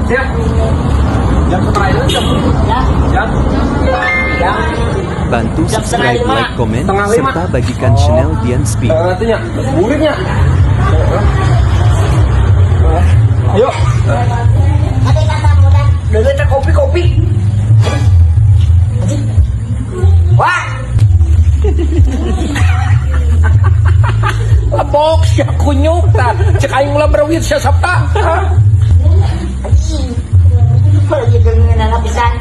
Siap. Jam setengah itu jam. Ya. Jam. Ya. Bantu Jam subscribe, 4.30. like, komen, 4.30. serta bagikan channel Dian Speed. Nantinya, buritnya. Ayo. Dulu teh kopi-kopi. Wah. Lebok sia kunyuk ta. Cek aing ulah berwit sia Sabta. Anjing. Kalau gitu ngeunana pisan.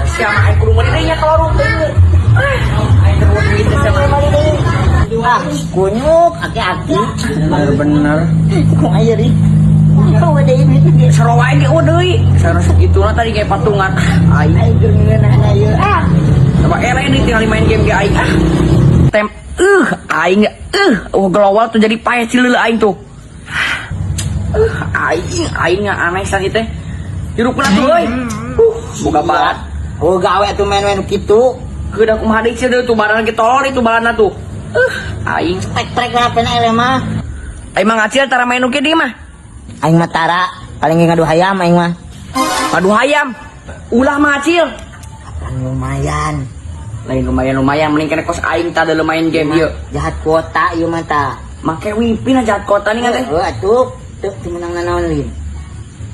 Sia mah aing kudu meuli deui nya ka warung teh. Aing teh kudu duit teh sia mah. Ah, kunyuk aki-aki. Bener-bener. Kumaha ieu ri? Oh, deui duit ge. Saro wae ge eueuh deui. Sareng sakituna tadi kayak patungan. Ah, aing Aing keur ngeunana ieu. Ah. sama era ini tinggal main game ge aing ah. Tem aing glowal tuh jadi payah cileuleuh aing tuh. Aing aing aneh san ieu teh. Hirupna tuh euy. Boga balat. Oh, gawe atuh main-main kitu. Kedah kumaha deui cileuleuh tuh barang ge tolol itu balana tuh. Aing Trek-trek lah pena eleh mah. aing mah ngacil tara main nu kieu deui mah. Aing mah tara, paling ge ngadu hayam aing mah. Ngadu hayam. Ulah mah acil. Kan lumayan. Lain lumayan-lumayan mending kene kos aing tah deuleu main game ieu. Jahat kuota ieu mah tah. Make wifi na jahat kota nih teh. Heuh atuh, teu teu meunang nanaon lin.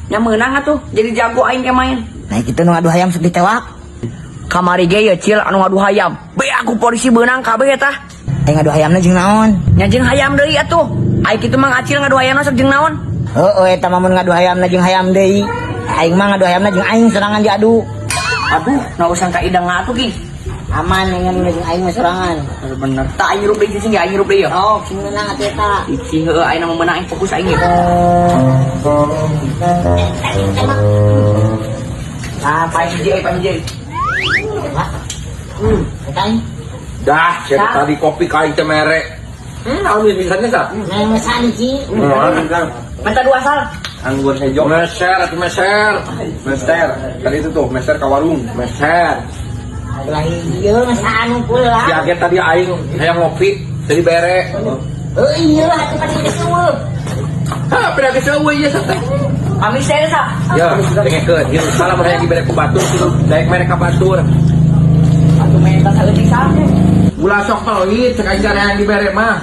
Nya meunang atuh jadi jago aing ke main. Nah kitu nu ngadu hayam sok ditewak. Kamari ge ye cil anu ngadu hayam. Be aku polisi beunang kabeh eta. Aing ngadu hayamna jeung naon? Nya jeung hayam deui atuh. Aing kitu mah ngacil ngadu hayamna sok jeung naon? Heueuh eta mah mun ngadu hayamna jeung hayam deui. Aing mah ngadu hayamna jeung aing sorangan diadu. Aduh, nah usang ka idang atuh ki. Aman ngadu jeung aing mah sorangan. Bener. Tak aing hirup deui sing ge aing hirup deui ye. Oh, sing meunang atuh eta. Icih heueuh aing mah meunang aing fokus aing ye. Ah, paling hiji euy, paling hiji. Eta aing. Dah, siapa tadi kopi ka aing teh mere. Naon bisanya sa? Nang mesan Ci. Minta dua sal. Anggur hejo. Meser atau meser. Meser. Tadi itu tuh meser ka warung. Meser. Ulah ieu mesaan unggul lah. Si agen tadi aing hayang ngopi, jadi bere. Heuh iya lah atuh pasti geus eueuh. Hah, pernah geus eueuh ieu sate. Kami saya sa. Ya, dengekeun. Ieu salah mun hayang dibere ku batur, kudu daek mere ka batur. Atuh minta saeutik sal. Ulah sok pelit, cek aing cara hayang dibere mah.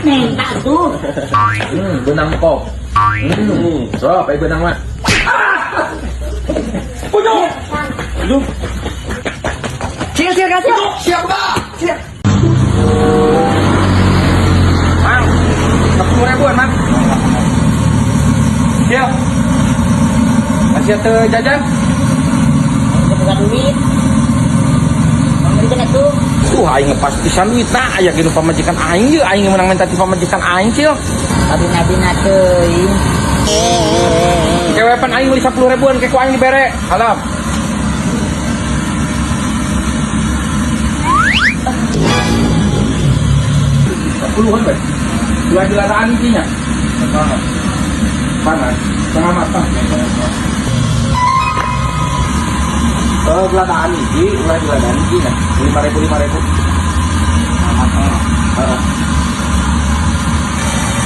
Minta tuh. Benang kok. Sok, ayo benang mah. Punyuk. Aduh, Cil cil kasih. siap gak? Cil. Mang, 10 ribuan, Mang. Siap. Masih teu jajan? Buka duit. Memberi atuh. Tuh aing ngepas pisan duit nah aya ge nu pamajikan aing ye aing meunang minta ti pamajikan aing cil. Kabina-bina teuing. Kewepan aing meuli 10 ribuan ke ku aing dibere. Alam. Puluhan bae. Dua dilaraan intinya. Panas, setengah matang. Oh, geladaan iki, ulah diladaan iki nah. 5.000 5.000. Heeh.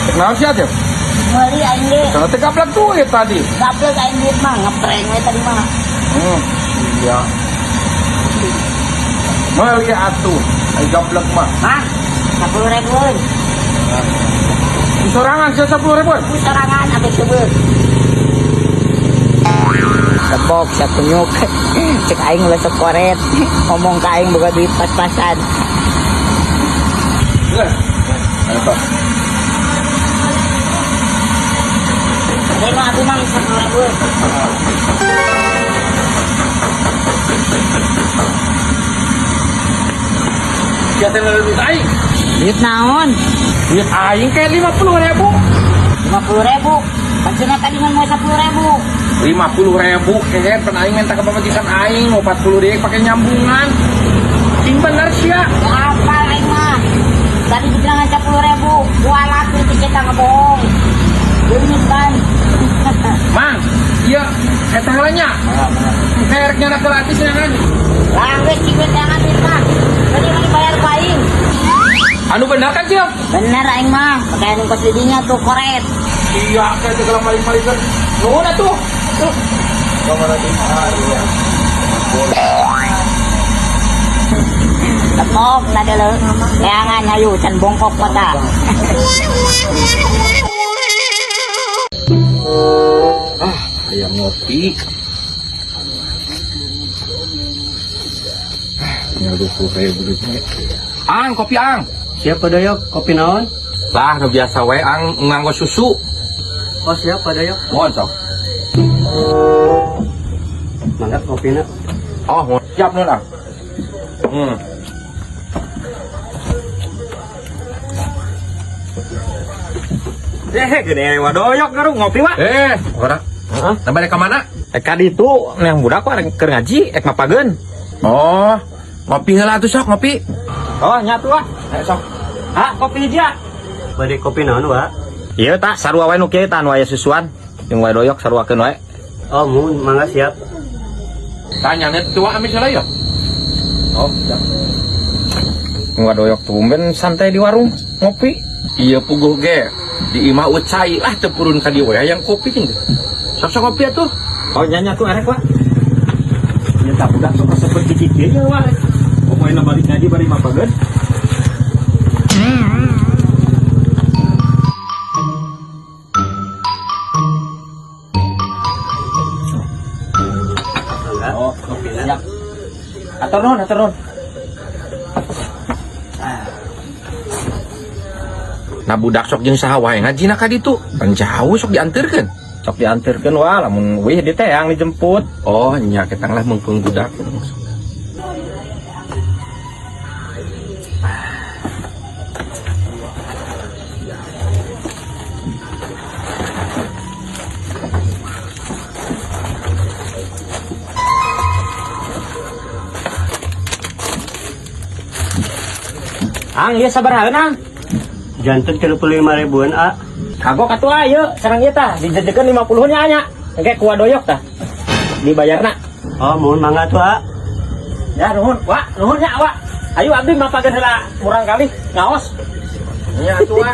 Kenapa sih aja? Meuli aing ge. Karena teh gaplak duit tadi. Gaplek aing duit mah ngeprank we tadi mah. Iya. Meuli atuh, ai gaplek mah. Mah, 10 ribuan. Di sorangan sia 10 ribuan. Ku sorangan abis seubeuh. Lebok sia kunyuk. Cek aing ulah sok koret. Ngomong ka aing boga duit pas-pasan. Geus. Ayo, Pak. Ini mah aku mah 10 ribuan. Sia teh duit aing. Duit naon? Duit aing kayak 50 ribu. 50 ribu. Maksudnya tadi ngan mau 10 ribu. 50 ribu kehet pan aing minta ke pamajikan aing mau 40 ribu pakai nyambungan. Sing bener sia. Apa aing mah? Tadi dibilang 10 ribu. Kualat itu kita ngebohong. Leungit kan. Mang, iya eta heula nya. Merek nya nak gratis nya kan. Lah geus cik we tangan duit mah. Tadi mah dibayar ku aing. Anu bener kan, Cil? Bener aing mah, pakai anu kos didinya tuh koret. Iya, kayak segala maling-malingan. Nuhun atuh. Tuh. Lemok na dulu. Leangan ayu can bongkok mata. Ah, ayam ngopi. Ah, tinggal 20 ribu duitnya. Ang, kopi ang. Siapa doyok? Kopi naon? Lah, nu biasa we ang nganggo susu. Oh siapa doyok? Mohon sok. Mangga kopina. Oh, mohon. Siap nun ang. Hmm. Eh, gede wadoyok garu ngopi wa. Eh, ora. Heeh. Nah, balik ke mana? Eh kadi itu yang budak wa keur ngaji ek mapageun. Oh, ngopi heula atuh sok ngopi. Oh, nyatu wa. Ayo sok. Ah, kopi hiji ah. Bade kopi naon wa? Ieu tah sarua wae nu kieu tah nu aya susuan. Jeung wae doyok saruakeun wae. Oh mun mangga siap. Tanya net tua ambil heula ya. Oh, siap. Wadoyok tumben santai di warung ngopi. Iya puguh ge. Di imah ucai lah teu purun ka dieu we hayang kopi ting. Sok sok kopi atuh. Oh, nya tuh arek wa. Nya tah budak sok resep cicik kieu nya wa. Pokoknya balik ngaji bari mapageun. Mangga. Oh, Kopina. siap. Atur nuhun, atur nuhun. Nah budak sok jeung saha wae ngajina ka ditu. Pan jauh sok dianterkeun. Sok diantarkeun wa lamun wih di teh yang dijemput. Oh, nya ketang lah mengkeung budak. Ang, ieu sabaraha ang? Janten 35 ribuan a. Kagok atuh ah, ieu sareng ieu tah dijejekeun 50 nya nya. Engke ku doyok tah. Dibayarna. Oh mun mangga tuh a. Ya nuhun, wa, nuhun nya wa. Ayo abdi mapageun heula murang kali ngaos. Nya atuh wa.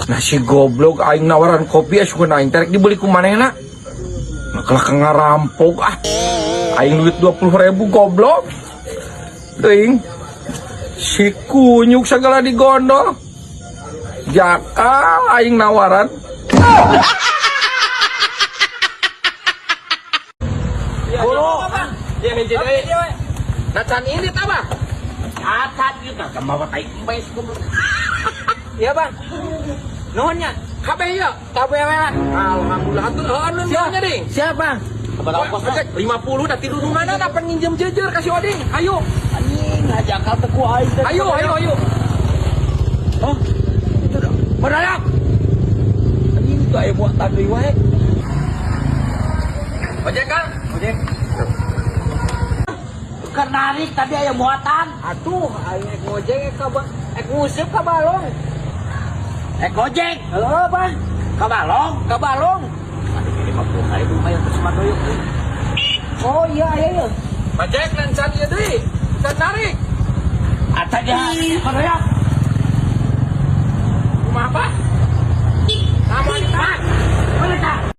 Nah si goblok aing nawaran kopi asukeun aing terek dibeli ku manehna. Nah kalah ngarampok ah. Aing duit 20 ribu goblok. Teuing. Si kunyuk segala digondol. Jaka aing nawaran. Bulu. Ya hiji deui. Nah can ini tah, Bang. Catat ieu tah bawa tai embes goblok. Iya, Bang. Nuhun nya. Kabeh ieu. Kabeh we lah. Alhamdulillah atuh heuh nun nya ding. Siap, Bang. Ojek 50 dah tidur mana dapat nginjem jejer kasih oding. Ayo, Anjing ngajakal teh ku aing teh. ayo, ayo, ayo. Oh, itu dah. Berayak. Anjing itu aya muatan deui wae. Ojek Kang. Ojek. Keur narik tadi aya muatan. Atuh, aing ek ngojek ek ka ek nguseup ka balong. Eh gojek. Heuh, Bang. Ka balong. Ka balong. Aduh, 50 ribu mah yang terus doyok euy. Oh iya iya iya. Ojek nan can ieu deui. Can tarik. Ata dia Madoyok. Kumaha apa? Sama ditarik. Mana tah?